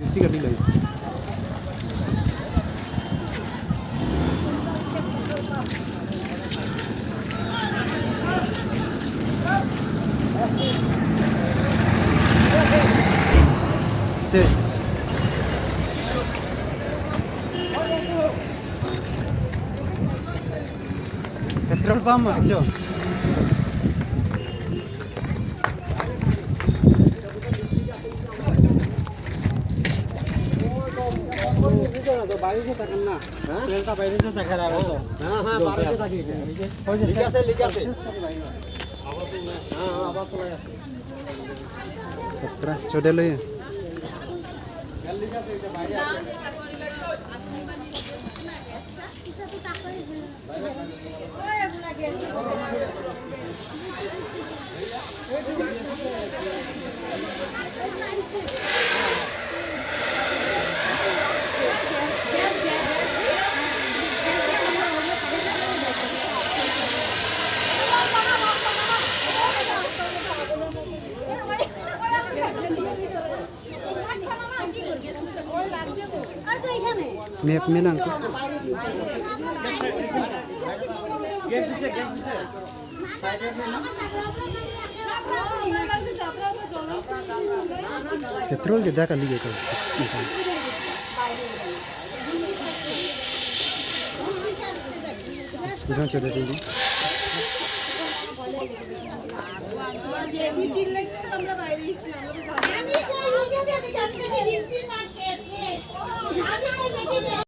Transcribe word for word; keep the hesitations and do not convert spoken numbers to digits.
বেছি গালি লাগে। শেষ। পেট্রোল পাম্প আছে। বাইরে থাকেন না। হ্যাঁ? ট্রেনটা বাইরে থাকেন আর তো। হ্যাঁ, হ্যাঁ, বাইরে থাকি। লিখে আছে, লিখে আছে। হ্যাঁ, হ্যাঁ, আবার শোনা যাচ্ছে। সত্রা চোদ্দ লই। মেপ মেনাং। Petrol ke dak kali ke. Kurang sudah dulu.